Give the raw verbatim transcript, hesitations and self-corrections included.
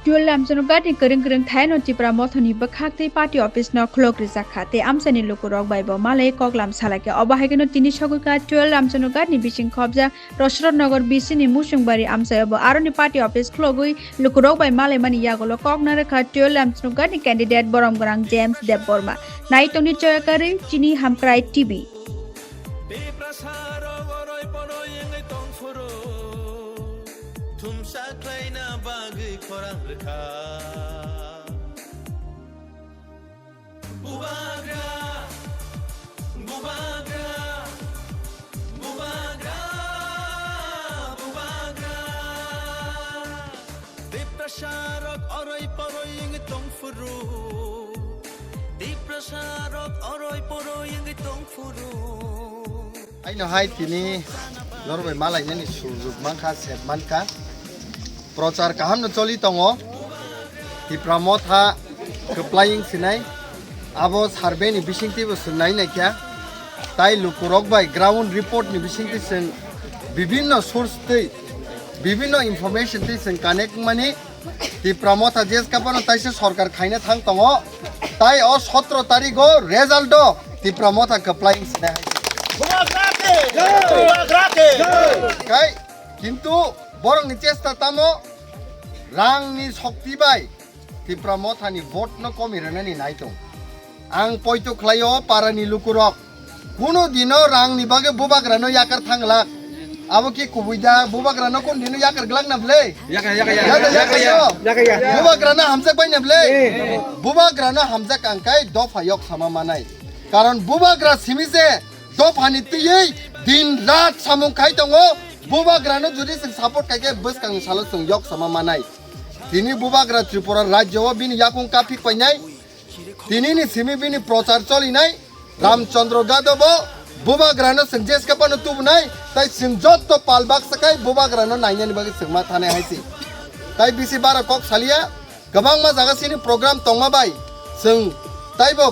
Twelve Ramchandraghat ni kwrwng kwrwng thaino Tipra Motha ni bwkhak tei party office no khulok rijak kha tei amchaini lukurok bai bo malai koklam salai kha. Obo hai kheno tini sogwi kha twelve Ramchandraghat ni bising khobjak Rosrot Nagar B C ni Musung Bari amchai obo aroni party office khulogwi lukurok bai malai mani yagulo kok narwkha twelve Ramchandraghat ni candidate borom gwnang James Debbarma. Naitongni choyakarwi chini Hamkrai T V. Tiprasa rok oroi poroi wngwi tongphuru, thumsa khlaina bagwi khorang rwkha. Bubagra, bubagra, bubagra, bubagra. Tiprasa rok oroi poroi wngwi tongphuru, Tiprasa rok oroi poroi wngwi tongphuru. Aino hai tini norbai malainani sujuk mankha, sep mankha. Prochar kaham no choli tongo. Tipra Motha kwplaiying sinai. Abo survey ni bisingtwi bo swng nai naikha. Tai lukurok bai ground report ni bisingtwi swng bibinno source twi, bibinno information twi swng connect mani Tipra Motha jeskapano taisa sorkar khaina thang tongo. Tai o sotro tarigo result do Tipra Motha kwplaiying sinai hai. Bubagra ke! Bubagra ke! Kai, kintu borokni chesta tamo rangni sokti bai Tipra Mothani vote no komi rwnani nai tong. Ang poito khlaio parani lukurok. Kuno dino rangni bagwi bubagrano yakar thanglak. Abo ki kubui da bubagrano kun dino yakar glak na ble? Yaka, yaka, yaka. Yaka, yaka, yaka. Yaka, yaka. Bubagrano hamjak bai na ble? Eh. Bubagrano hamjak ang kai dopha yok sama manai. Karon bubagra simi je dophani tiyei din rat samung khai tongo. Bubagrano jodi sing support khai khe bwskang salo sing yok sama manai. Tini bubagra Tripura rajyo o bini yakung kaphik painai. Tini ni simi bini prochar cholinai. Ramchandra Gado bo bubagrano sing jeskapano tubunai. Tai sing jotto pal baksa khai bubagrano nainani bagwi singma thanai haisi. Tai bisi bara kok salia. Kwbangma jaga sini program tongma bai sing taibo